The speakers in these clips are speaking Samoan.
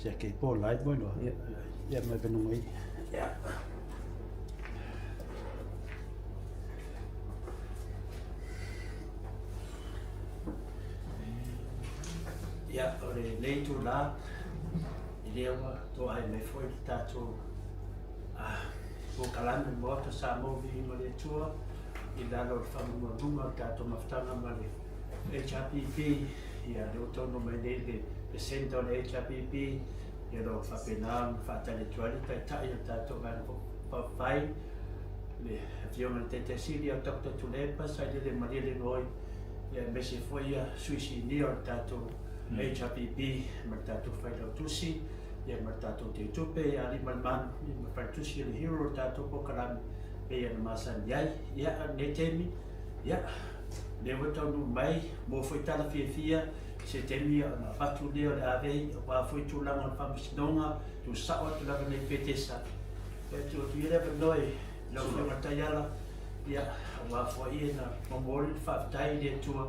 Sia ke po lai mo no. Ia mai venunga i. Ia. Ia, o lenei itulā, i lea ua toai mai foi le tatou polokalame o le Maota Samoa Viiga o le Atua i lalo o le faamanumanuga o le tatou mafutaga ma le HRPP, ia lea ua taunuu mai nei le Presenter o le HRPP, ia o lo o faapena ona faatali atu ai le Taitai o le tatou Vaega Faaupufai, le Afioga i le Taitai Sili o Doctor Tuilaepa Sailele Malielegaoi, ia aemaise foi ia sui sinia o le tatou HRPP ma le tatou Failautusi, ia ma le tatou Teutupe ia Aliimalemanu, ia ma le Faletusi o le Hero o le tatou polokalame e pei ona masani ai. Ia, a o lenei taimi, ia, lea ua taunuu mai, mo foi tala fiafia, se taimi ona avatu lea o le avei, aua foi tulaga o le faamasinoga, tuusao atu lava nei Petesa. Ia, tuu atu ia le avanoa i lau Afioga i le Taiala, ia, aua foi na momoli le faafetai i le Atua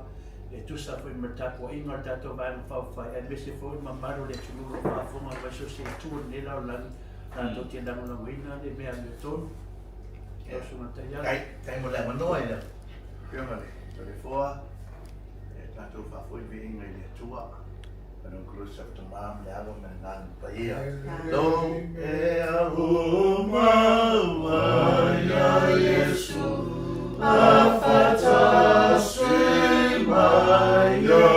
e tusa foi ma le tapuaiga a le tatou Vaega Faaupufai, aemaise foi le mamalu o le atunuu o lo o faafofoga mai so o se itu o lenei lalolagi, latou te lagolagoina le mea amiotonu. Lau Susuga i le Taiala. Faafetai mo le avanoa i lau Afioga i le Toleafoa, e tatou faafoi le viiga i le Atua. Panukulusa Tama ma le Alo ma le Agaga Paia. Lou ea uma ia Iesu a fatasi mai ia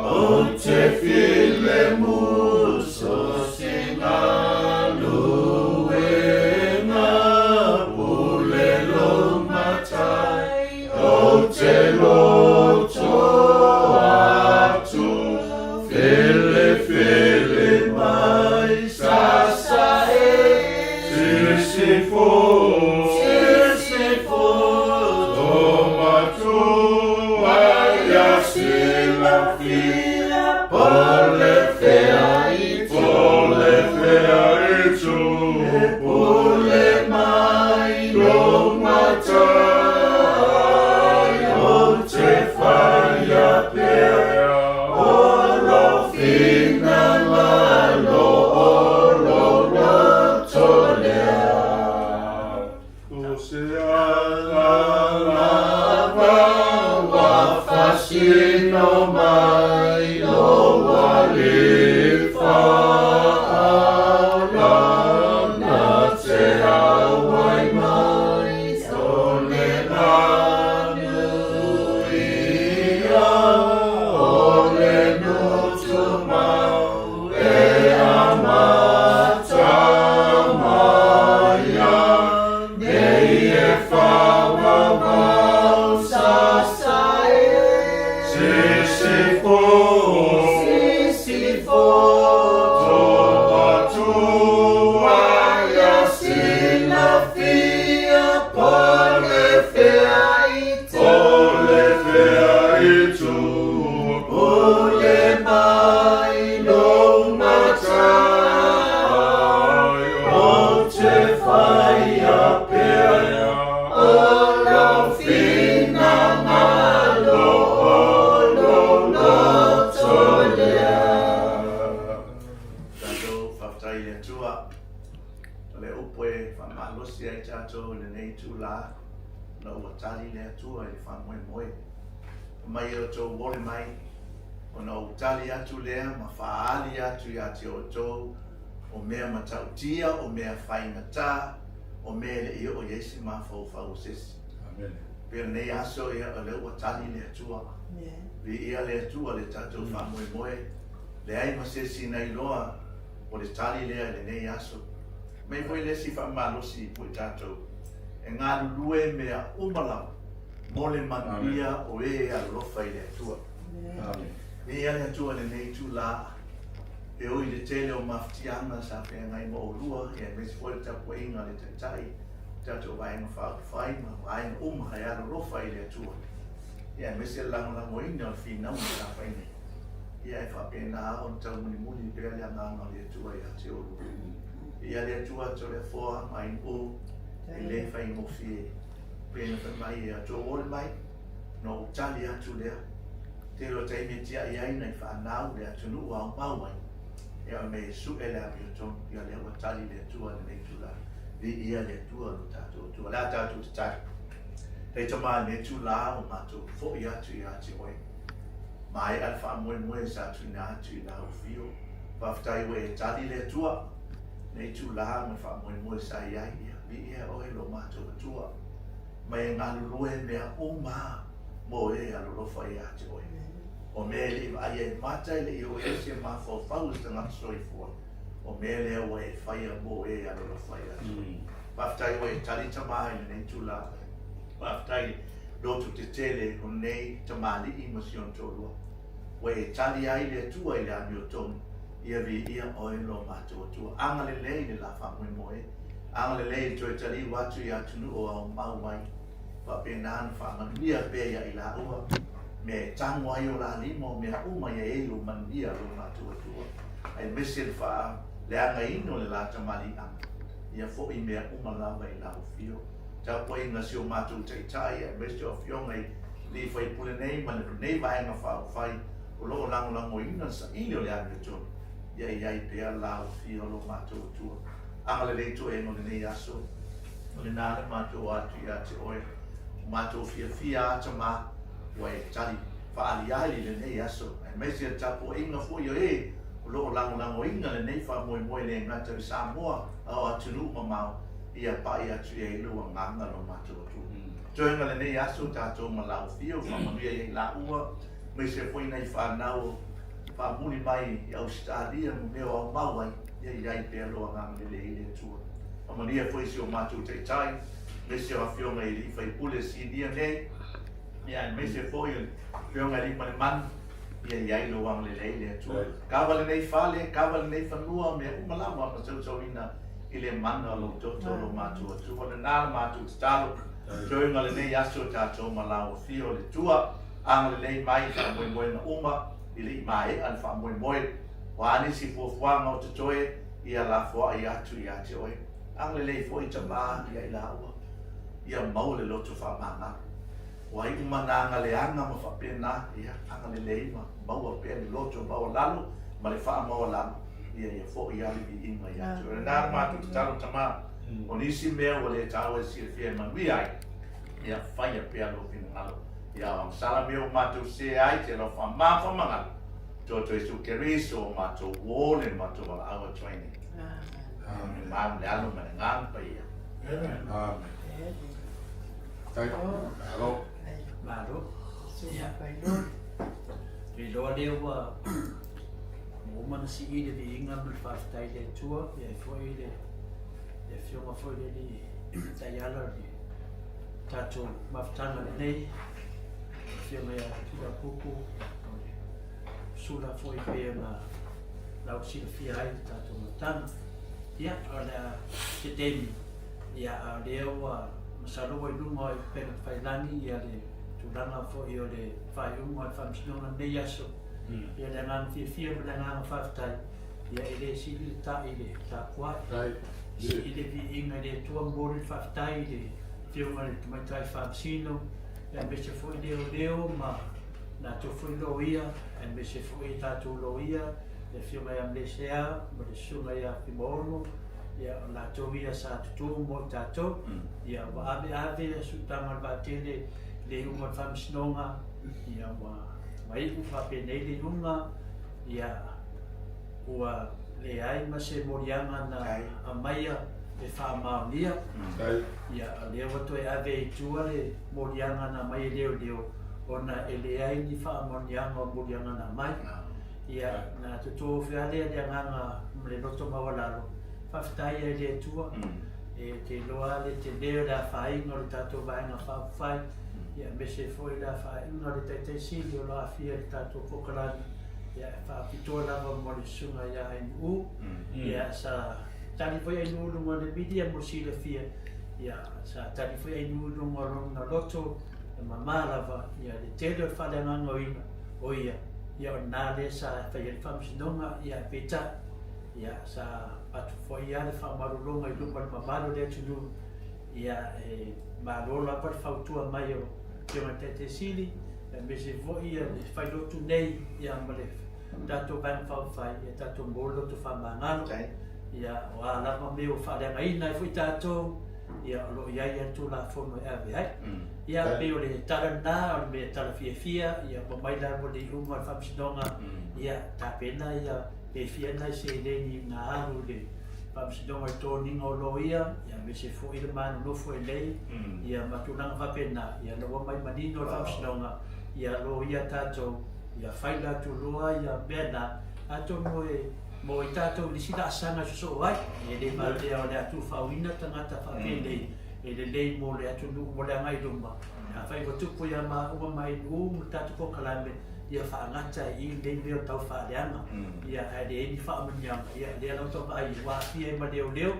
o te filemu so se galuega pule lo matai o te loto atu fele fele mai sasa e sisifo sisifo to matua ia silafia pole fea i pole fea i tu e pule mai lo matai o te whaia pea o lo finangalo o lo roto lea. Ko se ala lava ua fasino mai lo alii whaaola na te auai mai o le la nui ia o le nutumau e amata mai Nei e whawawau sasa e Sisifo Sisifo Tō matua ia silafia Po le fea i tū Po le fea i tū Pule mai lou matai O te whaia pea o lou finangalo o lou loto lea. Tatou faafetai i le Atua o le upu e faamalosi ai tatou i lenei itula ona ua tali le Atua i le faamoemoe. Mai e outou ole mai ona ou tali atu lea ma faaali atu ia te outou o mea matautia, o mea faigata, o mea e le i oo i ai se mafaufau o se isi. Amen. Pei o lenei aso, ia, o lea ua tali le Atua. Viia le Atua le tatou faamoemoe. Leai ma se isi na iloa o le tali lea i lenei aso. Mai foi le isi faamalosi foi tatou e galulue mea uma lava mo le manuia o e e alolofa i le Atua. Amen. Viia le Atua i lenei itula. E ui i le tele o mafatiaga sa feagai ma oulua, ia aemaise foi le tapuaiga a le Taitai, le tatou Vaega Faaupufai ma vaega uma e alolofa i le Atua, ia aemaise le lagolagoina o le finauga sa fai nei. Ia e faapena ona taumunimuni pea le agaga o le Atua ia te oulua. Viia le Atua, Toleafoa ma Ainuu, e le faigofie. Pei ona fai mai e outou ole mai, ona ou tali atu lea. Tele o taimi e tiai ai nai fanau le atunuu aumau ai. Ia o mea e su'e le amiotonu, ia lea ua tali le Atua i lenei itula. Viia le Atua lo tatou Atua. O le a tatou tatalo? Taitama i lenei itula ua matou fo'i atu ia te Oe. Maea le faamoemoe sa tuuina atu i lau afio. Faafetai ua e tali le Atua i lenei itula ma le faamoemoe sa i ai. Ia viia Oe lo matou Atua. Mai e galulue mea uma mo e alolofa ia te Oe. O mea e le i vaaia e mata, e le i oo i ai se mafaufau o se tagata soifua, o mea lea ua e faia mo e alolofa ia te Oe. Faafetai ua e tali Tama i lenei itula. Faafetai i le loto tetele o lenei tamalii ma si ona toalua. Ua e tali ai le Atua i le amiotonu, ia viia Oe lo matou Atua. Agalelei le la faamoemoe, agalelei le toe taliu atu i atunuu o aumau ai. Faapena ona faamanuia pea ia i laua mea e tago ai o la lima o mea uma ia e i lou manuia lo matou Atua, aemaise le faaleagaina o le la tamaliiaga, ia fo'i mea uma lava i lau afio. Tapuaiga a si o matou Taitai aemaise o afioga i alii faipule nei ma lenei vaega faaupufai o lo o lagolagoina le saili o le amiotonu, ia i ai pea lau afio lo matou Atua. Agalelei toega o lenei aso. O lena le matou atu ia te oe, o matou fiafia a Tama, ua e tali faaliali i lenei aso, aemaise le tapuaiga foi o e o lo o lagolagoina lenei faamoemoe le gata i Samoa a o atunuu mamao, ia pai atu i ai lou agaga lo matou Atua. Toega lenei aso tatou ma lau afio, faamanuia ia i laua, aemaise foi nai fanau faamuli mai i Ausetalia ma mea o aumau ai, ia i ai pea lou agaga lelei i le Atua. Faamanuia foi si o matou Taitai, aemaise o Afioga i alii faipule sinia nei, ia aemaise foi o le Afioga i Aliimalemanu, ia i ai lou agalelei le Atua. Kava lenei fale, kava lenei fanua, mea uma lava ma sausauina i le mana o lou toto lo matou Atua. Lena le matou tatalo, toega lenei aso tatou ma lau afio le Atua, agalelei mai i faamoemoega uma, i le i maea le faamoemoe. O a nisi fuafuaga o totoe, ia lafoai atu ia te oe. Agalelei foi Tama ia i laua, ia maua le loto faamagalo. O ai uma na agaleaga ma faapena, ia agalelei ma maua pea le loto maualalo ma le faamaualalo, ia ia foi lava le viiga ia te oe. O lena le matou tatalo Tama, o nisi mea ua le taua e silafia e manuia ai, ia faia pea lou finagalo. Ia aoagasala mea ua matou sese ai, te alofa ma faamagalo. Toto Iesu Keriso o matou uo le matou valaau atu ai nei. Amen. Amen. Le alo ma le agaga paia. Amen. Amen. Malo. Malo. Ia. Iloa lea ua ua uma ona sii le viiga ma le faafetai i le Atua, ia e foi le le afioga foi le alii taiala o le tatou mafutaga lenei, le afioga ia Tuilapupu, o le sula foi pei ona lausilafia ai le tatou mafutaga. Ia, o le a se taimi, ia, a o lea ua masalo ua i luga o upega tafailagi ia le tulaga foi o le faaiuga o le faamasinoga lenei aso. Ia le agaga fiafia ma le agaga faafetai, ia e le sili le ta'i i le tapuai. Sii le viiga i le Atua, momoli le faafetai i le Afioga i le Tamaitai Faamasino, aemaise foi leoleo ma latou foi loia, aemaise foi tatou loia, le Afioga ia Melesea ma le Susuga ia Fuimaono, ia o latou ia sa tutu mo i tatou, ia ua aveave sootaga o le vaatele i le iuga o le Faamasinoga, ia ua iu faapenei le iuga, ia ua leai ma se moliaga na aumaia e faamaonia, ia o lea ua toe ave i tua le moliaga na aumai e leoleo ona e leai ni faamaoniaga o moliaga na aumai. Ia na totofi lava lea le agaga ma le loto maualalo, faafetai ai i le Atua, e te iloa lava le tele o le afaina o le tatou Vaega Faaupufai, ia aemaise foi le afaina o le Taitai Sili o lo o aafia i le tatou kokalami, ia e faapitoa lava mo le susuga ia Ainuu. Ia sa tali foi Ainuu i luga o le media mo le silafia, ia sa tali foi Ainuu i luga o lona loto e mama lava, ia le tele o le faaleagaga o ia, ia o lena lea sa fai ai le faamasinoga, ia peitai, ia sa avatu foi lava le faamalologa i luma o le mamalu o le atunuu, ia e malo lava le fautua mai o Afioga i le Taitaisili, aemaise foi le failotu nei ia ma le tatou Vaega Faaupufai, ia tatou maua le loto faamagalo. Ia, o a lava mea ua faaleagaina ai foi tatou, ia, o lo o i ai lava le Tulafono e ave ai. Ia, pei o le tala lena, o le mea tala fiafia, ia, ua mai lava le iuga o le Faamasinoga, ia, tapena ia, pe fia nai seleni na alu i le Faamasinoga i le toniga o loia, ia, aemaise foi le ma nonofo i inei, ia, ma tulaga faapena, ia, o lea ua aumai manino le Faamasinoga, ia, loia tatou, ia, fai latou loa ia mea na, atonu e Mo i tatou i le isi laasaga e sosoo ai, e le faapea o le a tuufauina tagata faapenei e lelei mo le atunuu mo le agai i luma. Afai ua tupu ia maua ma Inu ma le tatou polokalame, ia faagata i i lenei mea o tau faaleaga. Ia, ae leai ni faamanuiaga. Ia, lea lava tou vaai ua aafia ai ma leoleo,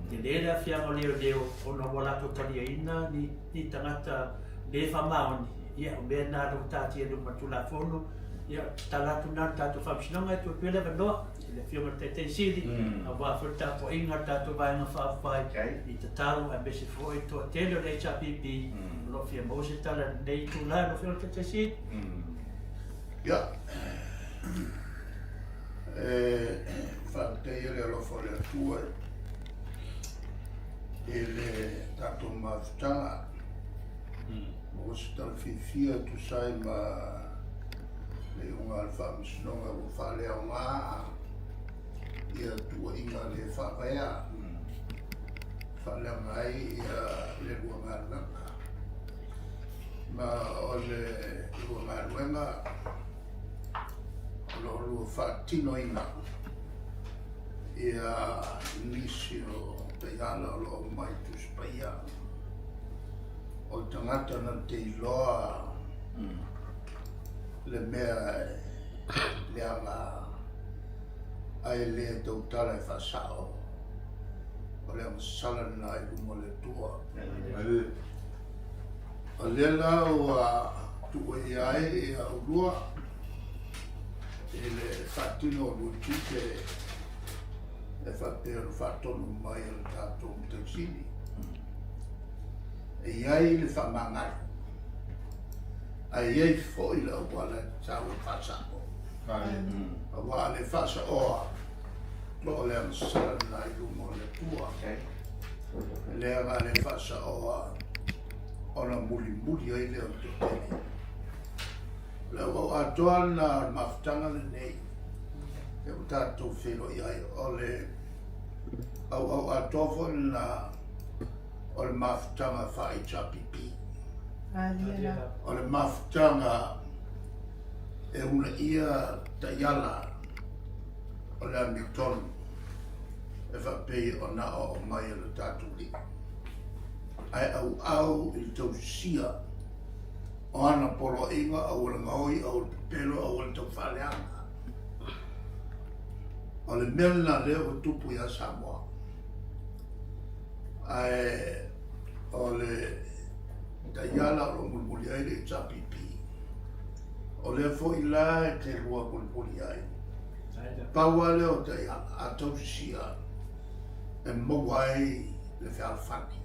tele le aafiaga o leoleo ona ua latou taliaina ni, ni tagata le faamaoni. Ia, o mea na o lo o taatia i luma o le Tulafono. Ia, tatala atu lena i le tatou Faamasinoga e tuu atu ai le avanoa i le Afioga i le Taitai Sili, aua foi le tapuaiga a le tatou Vaega Faaupufai i tatalo aemaise foi le toatele o le HRPP o lo o fia maua se tala i lenei itula lau Afioga i le Taitai Sili. Ia, e faafetaia le alofa o le Atua i le tatou mafutaga. Maua se tala fiafia e tusa ai ma le iuga a le Faamasinoga ua faaleaoga ia tuuaiga le faavaea faaleaoga ai ia le lua galuega. Ma o le lua galuega o lo o lua faatinoina ia nisi o taiala o lo o aumai i Tusi Paia. O le tagata na te iloa le mea e leaga ae le tautala e faasao, o le agasala lena i luma o le Atua. O lea la ua tuuaia ai ia oulua i le faatino o lua tiute e faapea ona faatonu mai e le tatou Matai Sili. E i ai le faamagalo, ae i ai foi le auala e tatau ona faasao. Aua a le faasaoa, o le agasala lena i luma o le Atua. Leaga a le faasaoa, ona mulimuli ai lea o le toatele. O le auau atoa lena o le mafutaga lenei e ua tatou feiloai ai, o le auau atoa foi lena o le mafutaga faa-HRPP. O le mafutaga e uunaia taiala o le amiotonu e faapei ona aoao mai e lo tatou Alii, ae auau i le tausisia o ana poloaiga, aua le gaoi, aua le pepelo, aua le taufaaleaga. O le mea lena lea ua tupu ia Samoa. Ae o le taiala o lo o mulimuli ai le HRPP, o lea foi la e te lua mulimuli ai. Pau lava lea o taiala, a tausisia e maua ai le fealofani,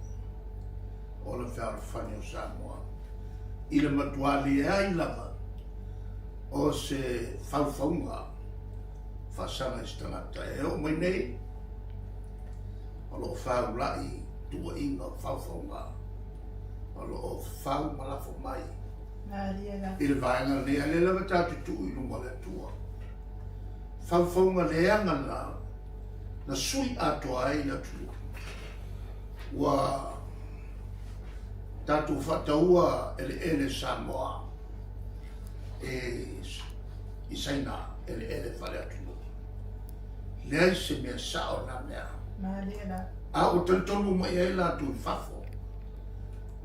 o le fealofani o Samoa, i le matua leai lava o se faufauga faasaga i se tagata. E oo mai nei, o lo o faulai tuuaiga o faufauga, o lo o fau ma lafo mai i le vaega lenei, a o lea lava tatou te tuu i luma o le Atua. Faufauga leaga na na sui atoa ai le atunuu. Ua tatou faataua eleele Samoa e i Saina eleele faale-atunuu. Leai se mea sao na mea. A ua talitonu uma i ai latou i fafo,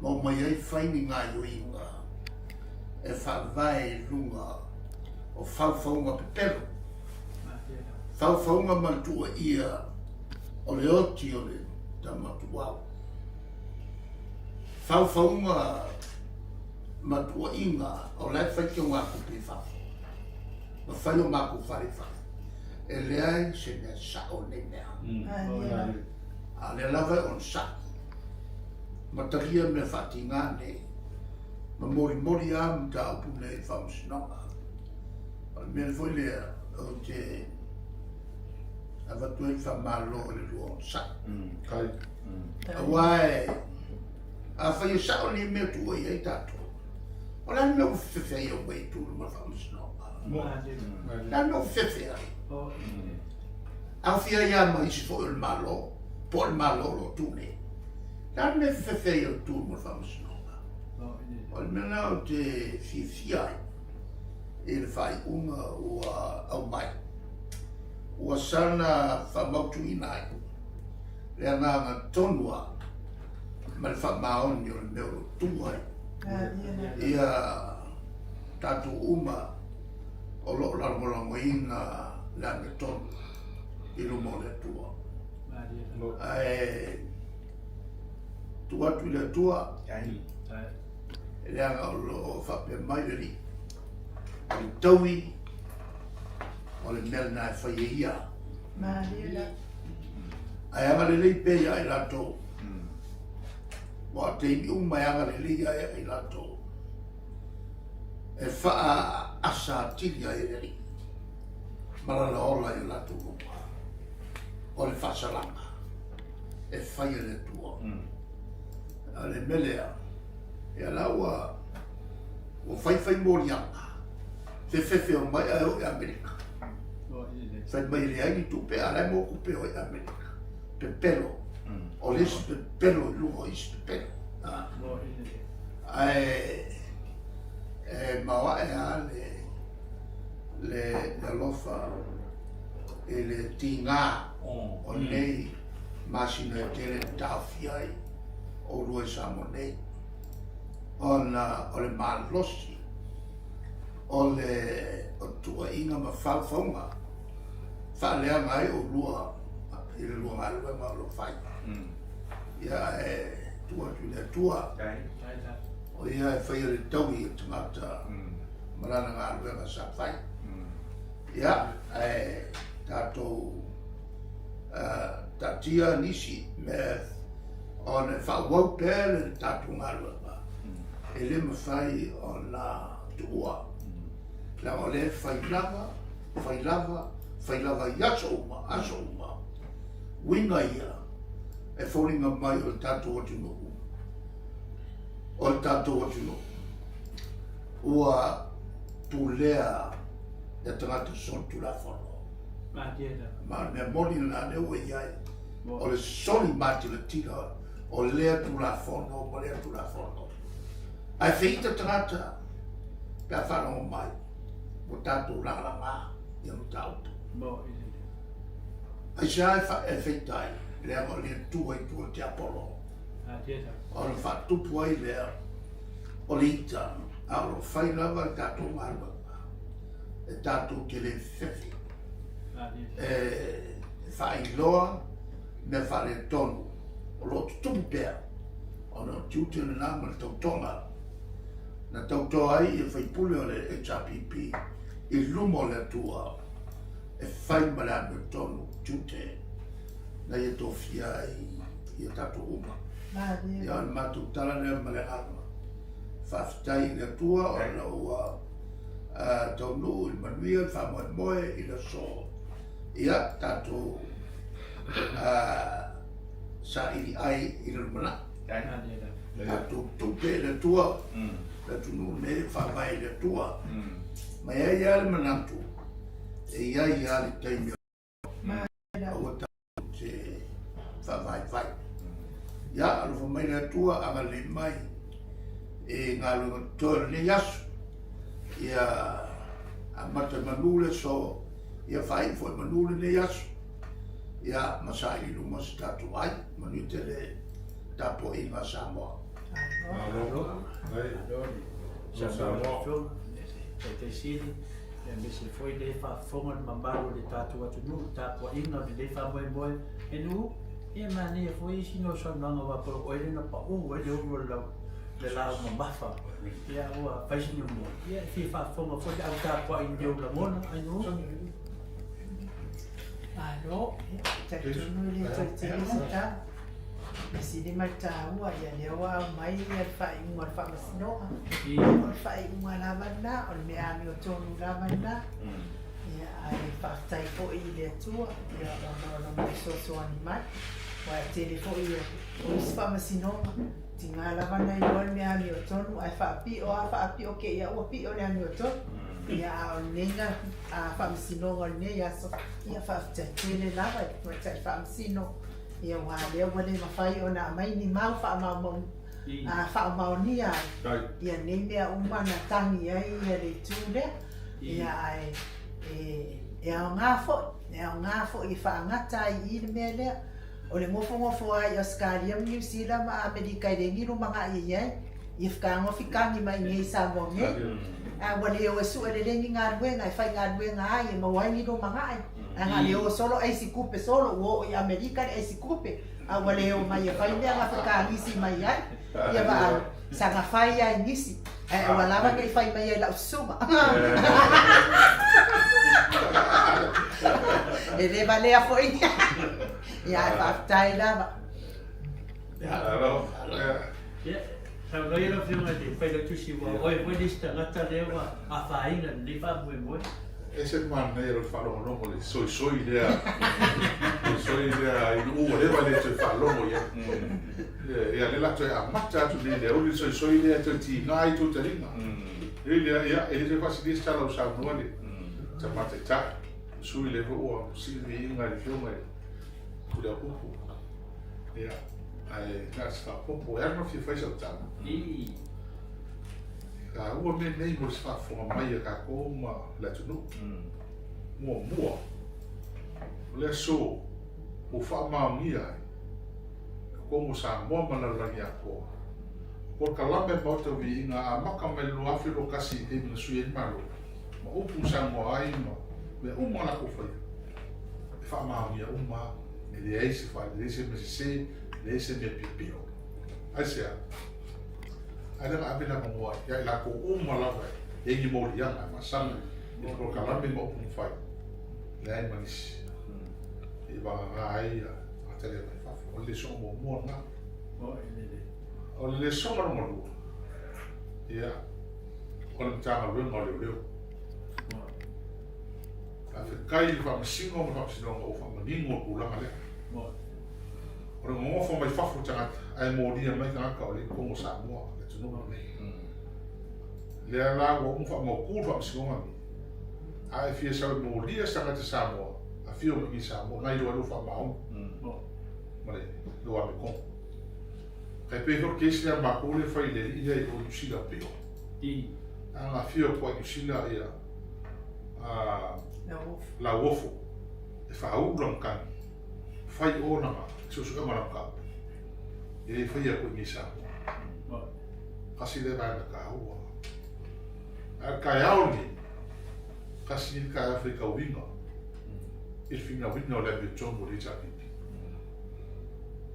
ma omai ai fai ni gaioiga e faavae i luga o faufauga pepelo, faufauga ma le tuuaia o le oti o le tama tuau, faufauga ma tuuaiga o la e fai teugatupe i fafo ma fai o matou fale i fafo. E leai se mea sao i nei mea. A o lea lava e onosai ma talia mea faatiga nei ma molimoli lava mataupu nei i le faamasinoga. O le mea foi lea, Ou te avatu ai le faamalo i le lua onosai. Aua e, afai e sao lenei mea tuua i ai tatou, o le a le mea ua fefefe ai au mai tu ma le faamasinoga? O le a le mea ua fefefe ai? Aofia ai lava ma isi foi o le Malo, po o le Malo o lo o tu nei. O le a le mea e fefefe ai au tu ma le faamasinoga? O le mea lena ou te fiafia ai i le faaiuga ua aumai, ua saga faamautuina ai le agaga tonu lava ma le faamaoni o le mea o lo o tu ai ia tatou uma o lo o lagolagoina le amiotonu i luma o le Atua. Ae tuu atu i le Atua, leaga o lo o faapea mai le Alii, o le taui o le mea lena e fai e ia. Ae agalelei pea ia i latou. Ua o taimi uma e agalelei ai ia i latou. E faaasa atili ai e le Alii ma lana ola i o latou luma. O le faasalaga e fai e le Atua. A le mea lea, ia la ua ua faifai moliaga, fefefe omai ae o i Amerika. Fai mai e leai ni tupe, a o la e maua tupe o i Amerika. Pepelo. O le isi pepelo i luga o isi pepelo. Ae e maoae lava le le alofa i le tiga o lenei masina e tele na taofia ai oulua i Samoa nei, ona o le malosi o le tuuaiga ma faufauga faaleaga ai oulua i le lua galuega o lo o fai. Ia, ae tuu atu i le Atua, o ia e faia le taui o tagata ma lana galuega sa fai. Ia, ae tatou taatia nisi mea ona e faaauau pea le tatou galuega, e le mafai ona tuua, leaga o lea e fai lava, fai lava, fai lava i aso uma, aso uma. Uiga ia e foliga mai o le tatou atunuu, o le tatou atunuu ua pulea e tagata solitulafono. Ma o le mea moni lena lea ua i ai, o le soli matilatila o lea Tulafono ma lea Tulafono. Ae feita tagata pe a faalogo mai ua tatou lagalaga ia mataupu. Aisea e feita ai? Leaga o le Atua i tua o le tiapolo. Ona faatupu ai lea o le ita, a o lo o fai lava le tatou galuega e tatou te le fefe e faailoa mea faaletonu o lo o tutupu pea ona o tiute lena ma le tautoga na tautoa ai ia faipule o le HRPP i luma o le Atua e fai ma le amiotonu tiute na ia tofia ai ia tatou uma. Ia o le matou tala lea ma le agaga faafetai i le Atua ona ua taunuu i le manuia le faamoemoe i le aso. Ia tatou saili ai i le lumanai. Tatou tupe i le Atua, le atunuu nei e faavae i le Atua. Ma e i ai lava le manatu, e i ai lava le taimi aua tatou te faavaivai. Ia, alofa mai le Atua, agalelei mai i galuega totoe o lenei aso. Ia amata i manu le aso, ia faaiu foi i manu lenei aso. Ia, ma saili i luma se tatou ai. Manuia tele tapuaiga a Samoa. Malo. Samoa. Taitaisili, aemaise foi le faafofoga le mamalu o le tatou atunuu, le tapuaiga o lenei faamoemoe. E Nu'u, ia manaia foi isi nau saunoaga aua po o oe lea na pau ai le ulu o le lau le laau mamafa. Ia ua fai sina mua. Ia e fia faafofoga foi le au tapuai i ou lagona, ai Nu'u. Malo, e talitonu e le toe tele se tala. Mea sili ma le taua, ia lea ua aumai ia le faaiuga o le Faamasinoga. O le faaiuga lava lena, o le mea amiotonu lava lena. Ia, ae faafetai foi i le Atua, ia, ona o Lona fesoasoani mai. Aua e tele foi o isi faamasinoga, tiga lava ona iloa le mea amiotonu, ae faapio lava faapio te i lava ua pio le amiotonu. Ia, a o lenei na, a faamasinoga o lenei aso, ia faafetai tele lava i le Tamaitai Faamasino, ia aua o lea ua le mafai ona aumai ni mau faamaumauga, faamaonia ai ia nei mea uma na tagi ai le itu lea. Ia ae e aoga foi, e aoga foi e faagata ai i i le mea lea. O le nofonofo lava i Ausetalia ma Niu Sila ma Amerika e leai ni lumanaʻi e i ai, ia fetagofi tagi mai i inei i Samoa nei. Ae ua le o e sue lelei ni galuega e faigaluega ai e maua ai ni lumanaʻi. Ae na le o solo aisi tupe solo, ua oo i Amerika le aisi tupe, a ua le o mai e fai mea na fetagisi mai ai. Ia vaai, saga fai lava i nisi, ae aua lava ne i fai mai ai lau susuga. E le valea foi. Ia, ae faafetai lava. Ia, saunoa ia lau Afioga i le Failautusi, ua oe foi le isi tagata lea ua afaina i lenei faamoemoe. E ese le manaia o le faalogologo i le soisoi lea, soisoi lea i nuu ua leva le toe faalogo i ai. Ia, lea la toe amata atu nei le auli le soisoi lea toe tiga ai tou taliga. Ui lea, ia, e le toe faasilia se tala ua saunoa le Tama Taitai, le sui lea foi ua sii le viiga i le Afioga i le Tuliaupupu. Ia, ae na o se faaopoopo, e ala ona fia fai sau tala. Taua mea nei mo se faafofoga mai a tatou ma le atunuu. Muamua, o le aso ua faamaonia ai totonu o Samoa ma le lalolagi atoa. O polokalame a Maota Viiga amata mai le 2021 i taimi na sui ai le Malo, ma upu saunoa ai ma mea uma na latou faia, e faamaonia uma, e leai se leai se mea sese, leai se mea piopio. Aisea? Ae lea na ave le avanoa ia i latou uma lava e i ai ni moliaga e faasagi i le polokalame ma upu na fai, leai ma nisi e vagana ai tagata lea mai fafo. O le lesoga muamua lena. O le lesoga lona lua, ia, o le Matagaluega o Leoleo. Faafetai i le Faamasino ma le Faamasinoga ua faamanino le tulaga lea. O le nonofo mai fafo o tagata ae molia mai tagata o lea i totonu o Samoa, le atunuu lenei. Lea la ua uma faamautu le faamasinoga lenei. A e fia sau e molia se tagata Samoa, afio mai i Samoa, na iloa ai lou faamaoni ma le lou amiotonu. Tai pei foi le case lea a matou lea e fai i le alii lea i o Niu Sila pio. A na afio atu i Niu Sila ia Lauofo e faaulu lana tagi. Fai o lana suesuega o lana mataupu, e le faia atu i inei i Samoa. Tasi lea vaega taua. Ae o le taeao lenei, tasi lenei taeao faitauina i le finauina o le amiotonu o le HRPP.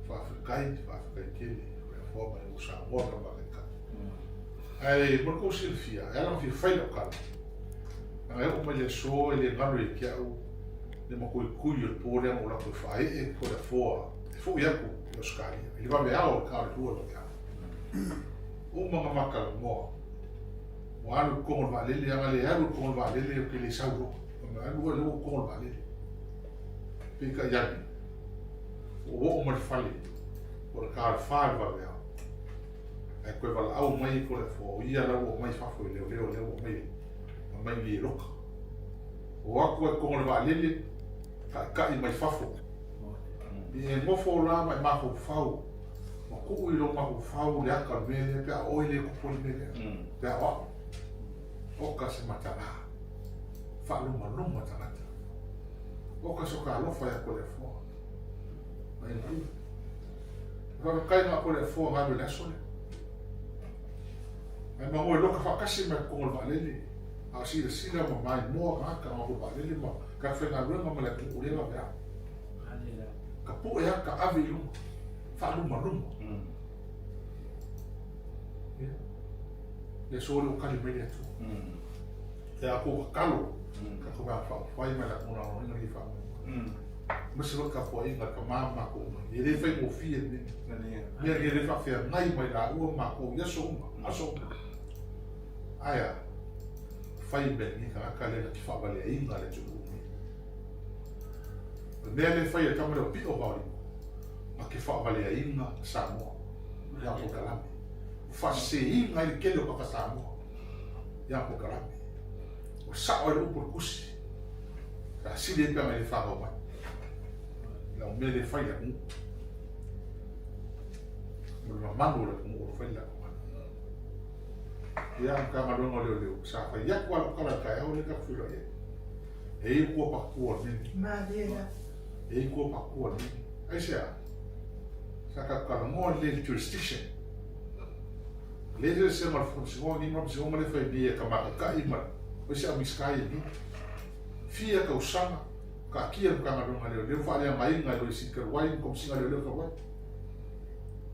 Faafetai, faafetai tele, o le afoa mai o Samoa ka Malaika. Ae mo le tou silafia, e ala ona fia fai lau tala, leaga e oo mai le aso e le galo ia te au le matuitui o le po lea na ou alu atu e faaee Toleafoa e foi atu i Ausetalia i le vaveao o le ta o le lua i le vaveao. Uma ona ma talanoa, ua alu i totonu o le vaalele, a na le alu i totonu o le vaalele ou te le sau loa. Fai mai, alu oe lea ua i totonu o le vaalele. Peitai ane, ua oo mai le fale, o le ta o le fa i le vaveao. Ae toe valaau mai Toleafoa, o ia la ua omai fafo i leoleo lea ua omai aumai nei e loka. O atu ai totonu o le vaalele, taʻitaʻi mai fafo. I e nofo la ma e mafaufau, ma tuu i lou mafaufau le ata o le mea lea pe a o oe lea e tupu ai le mea lea, pe a o au. Oka se matala, faalumaluma tagata. Oka so ka alofa ia Toleafoa. Mai na. Faafetai na Toleafoa galu i le aso lea. Ae magoe loka faatasi mai totonu o le vaalele. A o silasila ma maimoa tagata ma ko vaalele ma ka faigaluega ma le atunuu lea vaveao. Ka pu'e ata ave i luga, faalumaluma. Ia. Le aso lea ua tali mai le Atua. Ia a tou tatalo, tatou vaega faaupufai ma le latou lagolagoina lenei faamoemoe. Aemaise foi le tapuaiga a le tama ma matou uma. E le faigofie lenei mea. Mea e le faafeagai mai laua ma matou i aso uma, aso uma. Ae a? fai mea lenei tagata lea na te faavaleaina le atunuu lenei. O le mea lea e fai e le tama lea o Pio Vaolima, na te faavaleaina Samoa i ana polokalame. Ua faaseseina ai le tele o tagata Samoa i ana polokalame. Ua sao ai le upu o le tusi, sa sili ai pe ana le fanau mai. Lau mea lea e fai i le atunuu. Ma le mamalu o le atunuu o lo o fai le latou galuega. Ia, Matagaluega o Leoleo, sa fai atu lava lau tala i le taeao lea tatou feiloai ai. E i ai tua patutua o le mea lenei. Malie la. E i ai tua patutua o le mea lenei. Aisea? Sa tatou talanoa lelei i le jurisdiction. Le eseesega o le Faamasinoga lenei ma le Faamasinoga lea e fai nei e Kamataitai ma o isi au Minisita ia nei. Fia tausaga taatia le Matagaluega a Leoleo faaleagaina e Loia Sili talu ai ma Komesina a Leoleo talu ai.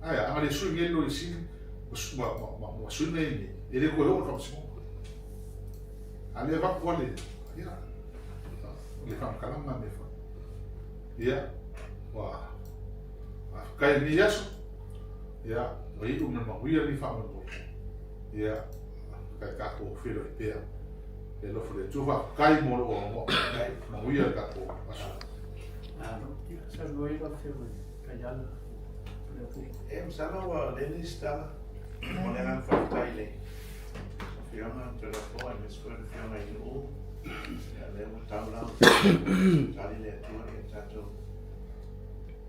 Ae a, ana le sui nei le Loia Sili ma, ma, ma, ma sui nei nei, e le toe oo i le Faamasinoga. A le avatu lava le, ia, le faamatalaga mea fai. Ia, ua, faafetai i lenei aso. Ia, ua iu ma le manuia lenei faamoemoe. Ia, kai tatou feiloai pea. Le alofa o le Atua, faafetai mo lou avanoa. Manuia le tatou aso. Malo. Ia, saunoa ia lau Afioga i le Taiala. E masalo ua lele se tala. Mo le agaga faafetai i le Afioga Toilafoa aemaise foi le Afioga i Nu'u. Ia, lea ua tau lau tali le Atua ia tatou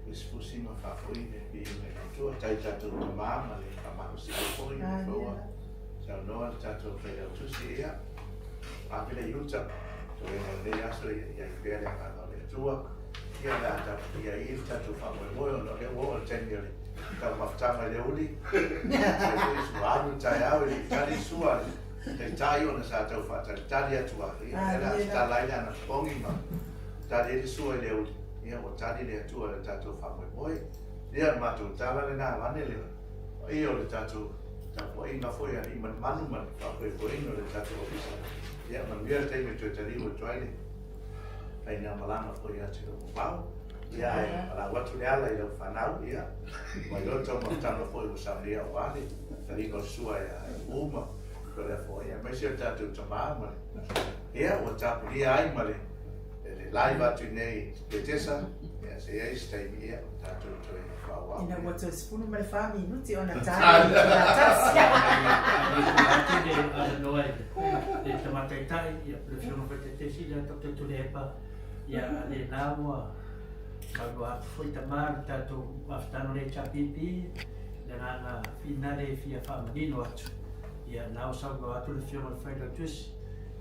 fusifusi ma faafoi le viiga i le Atua. Tai tatou tama ma le faamalosiau foi i le foua saunoa le tatou Failautusi. Ia, ave le iuta toega o lenei aso ia i ai pea le agaga o le Atua. Ia, o le a tapuia ai le tatou faamoemoe ona o lea ua oo le taimi o le taumafataga i le uli. Fai foi sua alu le taeao e le i tali le sua a le taitai ona sa tau faatalitali atu lava. Ia, o lea o le a tatala ai le anapogi ma tali ai le sua i le uli. Ia ua tali le Atua i le tatou faamoemoe. Ia o le matou tala lena avane le paia o le tatou tapuaiga foi a alii ma le manu ma le faafoefoeina o le tatou ofisa. Ia manuia le taimi e toe taliu atu ai le faigamalaga foi ia te Lomovao. Ia ae palau atu le ala i lau fanau, ia ua iloa le taumafataga foi ua saunia aua le taliga o le sua ia Nu'u ma Toleafoa, ia aemaise o le tatou tama ma le ia ua tapunia ai ma le le live atu i inei i Petesa, ia se i ai se taimi ia tatou toe faaauau. Ina ua toe 14 minute ona tali le tasi. Atu le avanoa i le Tama Taitai, ia le Afioga foi Taitesi, le Dr. Tuilaepa, ia lena ua saunoa atu foi tama le tatou mafutaga o le HRPP, le agaga finale e fia faamanino atu. Ia na ua saunoa atu le Afioga i le Failautusi,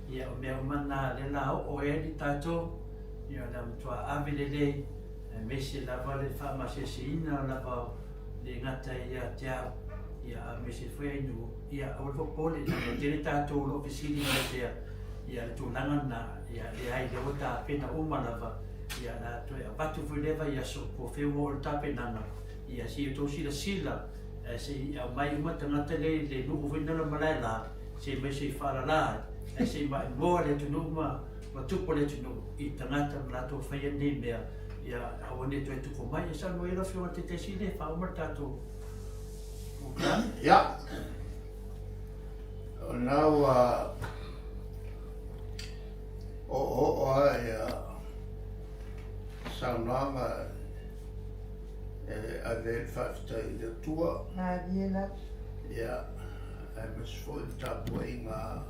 Ia, o mea uma na lea la oo ai ali tatou, ia o le a matua ave lelei, aemaise lava le faamaseaseina lava le gata ia te au, ia aemaise foi ai nuu, ia aua le popole, leaga e tele tatou o lo o fesili mai pea, ia le tulaga lena, ia leai lea ua tapena uma lava, ia o le a toe avatu foi lea vaiaso po o fea ua oo le tapenaga, ia se i outou silasila, ae se i aumai uma tagata lea i le nuu foi lena o le Malaela, se i mai se i faalala ai, ae se i maimoa le atunuu ma ma tupu le atunuu i tagata ma latou faia nei mea, ia aua ne i toe tupu mai. E saunoa ai lau Afioga i le Taitaifono e faauma le tatou polokalame. Ia, o lena ua oooo lava ia saunoaga e ave ai le faafetai i le Atua. Malie lava. Ia, aemaise foi le tapuaiga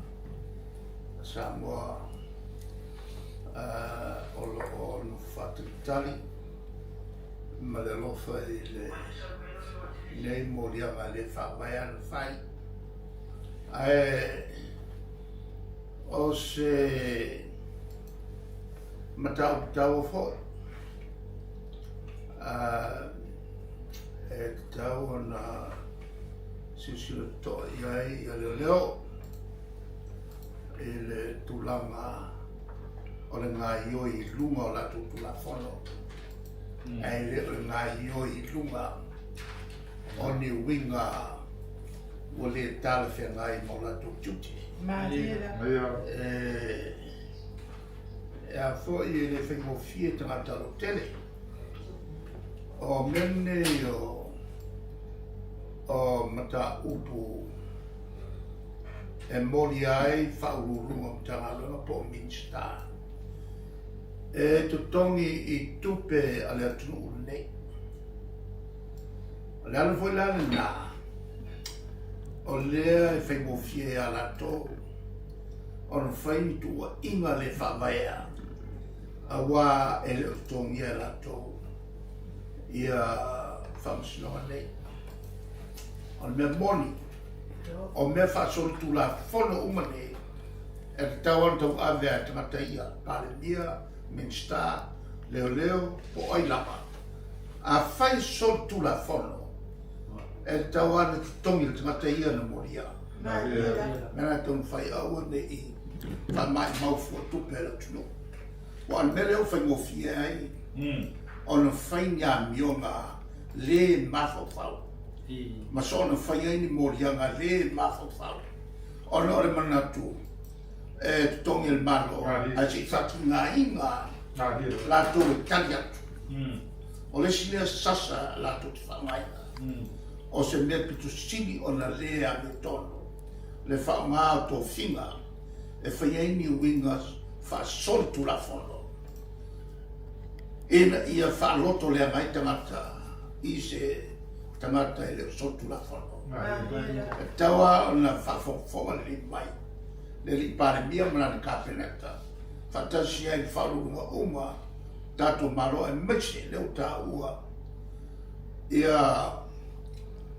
a Samoa o lo o nofo faatalitali ma le alofa i lenei moliaga e le faavae ana fai. Ae o se mataupu taua foi e tatau ona silasila totoa i ai ia leoleo i le tulaga o le gaoioi i luga o latou Tulafono, ae le o le gaoioi i luga o ni uiga ua le talafeagai ma o latou tiute. E a foi e le faigofie tagata lautele. O mea nei o mataupu e molia ai Faauluuluga o Matagaluega po o Minisita e totogi i tupe a le atunuu lenei. O le ala foi la lena o lea e faigofie ia latou ona fai ni tuuaiga le faavaea auā e le o totogia e latou ia faamasinoga nei. O le mea moni, o mea faasolitulafono uma nei, e tatau ona tauave a e tagata ia, Palemia, Minisita, Leoleo, po o ai lava. Afai e solitulafono, e tatau lava ona totogi le tagata ia na molia. Mea na tatau ona fai, aua ne i faamaimau fua tupe a le atunuu. Aua o le mea lea ua faigofie ai ona fai ni amioga le mafaufau ma soona fai ai ni moliaga le mafaufau ona o le manatu e totogi e le Malo ae se i faatigaina latou e tali atu. O le isi lea sasa latou te faaaogaina, o se mea pito sili ona le amiotonu le faaaoga o tofiga e fai ai ni uiga faasolitulafono ina ia faalotoleaga ai tagata i se tagata e le o solitulafono. E tatau lava ona faafogafoga lelei mai le Alii Palemia ma lana Kapeneta faatasi ai ma faauluuluga uma o tatou Malo aemaise lea ua taua ia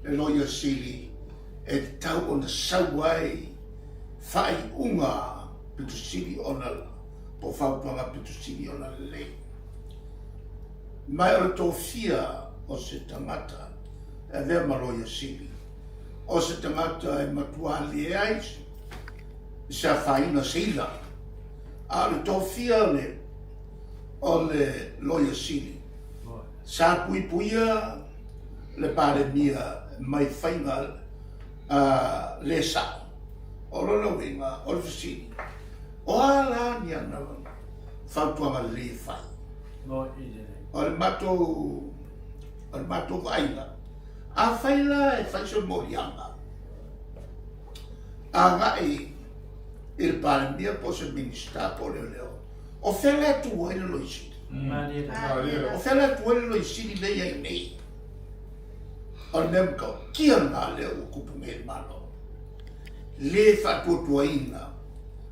le Loia Sili e tatau ona sau ai faaiuga pito sili ona po o fautuaga pito sili ona lelei. Ma o le tofia o se tagata e avea ma Loia Sili, o se tagata e matua leai se afaina seila, a o le tofia o le, o le Loia Sili, sa puipuia le Palemia mai faiga le sao. O lona uiga, o le fesili, o a la ni ana fautuaga lelei e fai? O le matou, o le matou vaaiga, afai la e fai se moliaga agai i le Palemia po o se Minisita po o leoleo, o fea la e tu ai le Loia Sili? O fea la e tu ai le Loia Sili lea e i ai nei? O le mea matautia lena lea ua tupu nei i le Malo, le faatuatuaina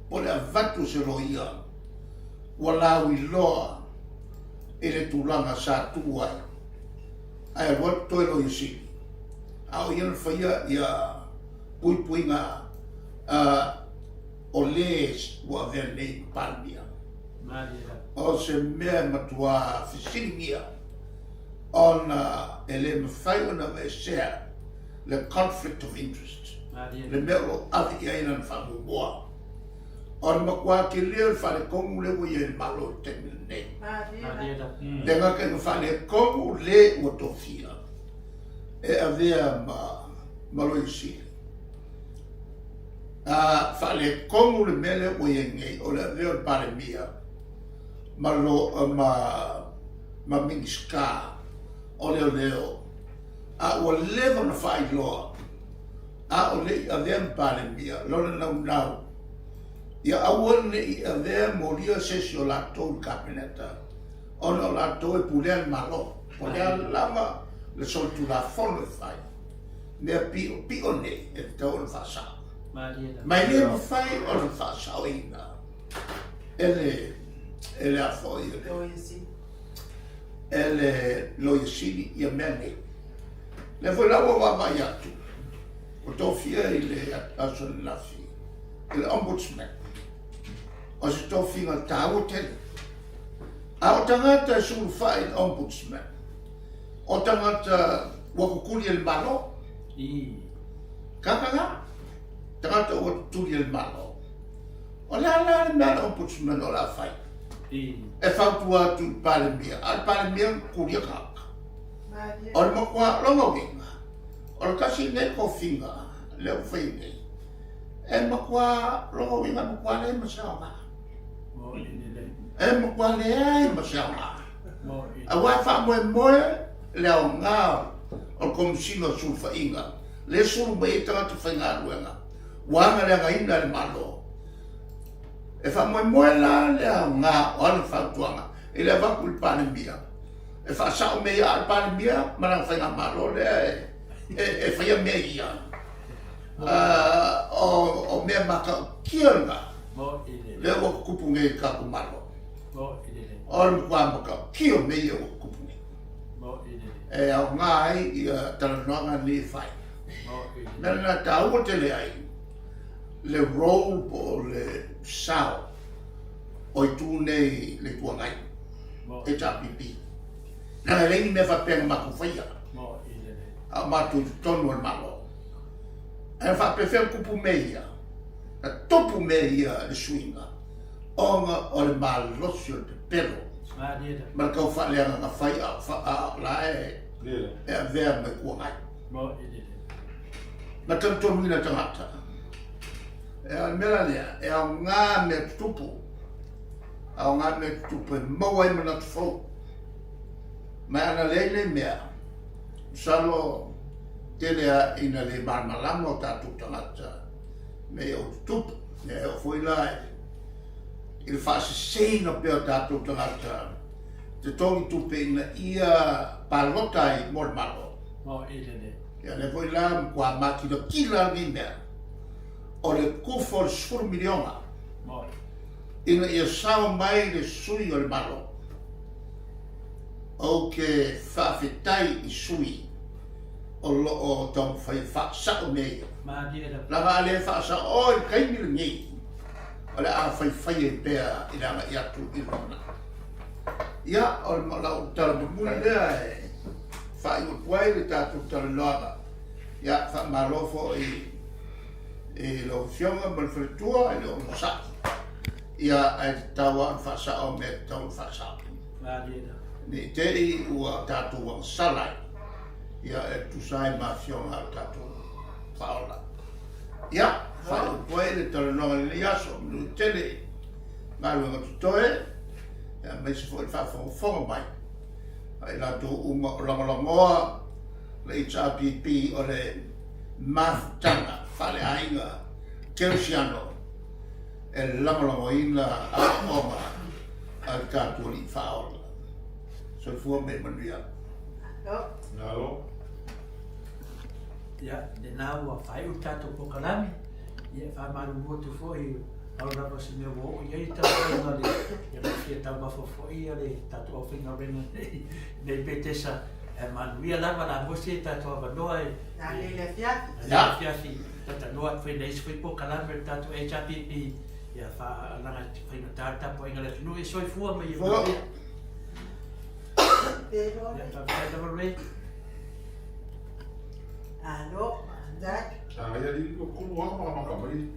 po o le avatu o se loia ua lauiloa i le tulaga sa tu ai, ae alu atu toe Loia Sili, a o ia na faia ia puipuiga o le ua avea nei ma Palemia. O se mea e matua fesiligia ona e le mafai ona aveesea le conflict of interest, le mea o lo o ave i ai lana faamuamua. O le matua tele o le faaletonu lea ua i ai i le Malo i le taimi lenei. Le gata ina faaletonu le ua tofia e avea ma ma Loia Sili. A faaletonu le mea lea ua i ai nei o le avea o le Palemia ma lo ma ma Minisita o Leoleo, a ua leva ona faailoa a o le i avea ma Palemia lona naunau ia aua ne i avea molia se isi o latou i le Kapeneta ona o latou e pulea le Malo. O le a lava le solitulafono e fai, mea piopio nei e tatau ona faasao. Ma e le mafai ona faasaoina e le e le a foi e le e le Loia Sili ia mea nei. Lea foi la ua vaavaai atu, ua tofia i le aso ananafi i le Ombudsman, o se tofiga taua tele. A o tagata e sulufai i le Ombudsman, o tagata ua tutuli e le Malo. Kaka la, tagata ua tutuli e le Malo. O le a la le mea a le Ombudsman o le a fai? E fautua atu i le Palemia, a o le Palemia na tutulia tagata. O le matua lona uiga, o le tasi lenei tofiga lea ua fai nei, e matua lona uiga e matua leai ma se aoga. E matua leai ma se aoga. Aua e faamoemoe le aoga o le Komesina o Sulufaiga, lea e sulu mai ai tagata faigaluega. Ua agaleagaina e le Malo. E faamoemoe la le aoga o ana fautuaga i le avatu i le Palemia e faasao mea ia, a o le Palemia ma lana faigamalo lea e faia mea ia. O mea matautia lena lea ua tutupu nei i le tatou Malo. O le matua matautia o mea ia ua tutupu nei. E aoga ai ia talanoaga nei e fai. Mea lena e taua tele ai le role po o le sao o itu nei le Itu Agai, HRPP. Leaga e leai ni mea faapea na matou faia, a o matou i totonu o le Malo. Ae na faapefea ona tupu mea ia? Na tupu mea ia le suiga ona o le malosi o le pepelo ma le tau faaleagaga fai a o la e avea ma Itu Agai. Na talitonuina tagata. E o le mea la lea, e aoga mea tutupu, aoga mea tutupu e maua ai manatu fou. Ma ana leai nei mea, masalo tele a ina le malamalama o tatou tagata mea ia ua tutupu. Ia e oo foi la i le faaseseina pea o tatou tagata totogi tupe ina ia palota ai mo le Malo. Ia lea foi la matua makilatila lenei mea o le kufa o le 10 miliona ina ia sao mai le sui o le Malo. Ou te faafetai i sui o lo o taumafai e faasao mea ia. Leaga a le faasao i le taimi lenei, o le a faifai ai pea i le agai atu i le lumanai. Ia, o lau tala mulimuli lea e faaiu atu ai le tatou talanoaga. Ia, faamalo foi i lau Afioga ma le faletua i le onosai. Ia, ae tatau lava ona faasao mea e tatau ona faasao. Ne i te i ua tatou agasala ai, ia, e tusa ai ma afioga a le tatou Faaola. Ia, faaiu atu ai le talanoaga i lenei aso, manuia tele galuega totoe, aemaise foi le faafogafoga mai a i latou uma o lagolagoa le HRPP o le mafutaga faaleaiga kerisiano e lagolagoina aoaoga a le tatou Alii Faaola. Soifua ma ia manuia. Malo. Ia, lena ua faaiu le tatou polokalame, ia e faamalulu atu foi pau lava o se mea ua oo i ai le taumafaiga o le ia ma fia taumafa foi ia le tatou aufaigaluega nei nei Petesa ae manuia lava la maua se tatou avanoa e Nanei le afiafi. Nanei le afiafi talanoa atu foi na isi foi polokalame o le tatou HRPP ia faalaga faigata le tapuaiga a le atunuu ia soifua ma ia manuia. Ia faafetai lava Ray. Alo, Jack. Sa ia li ko kulu wa ma ma ka mai.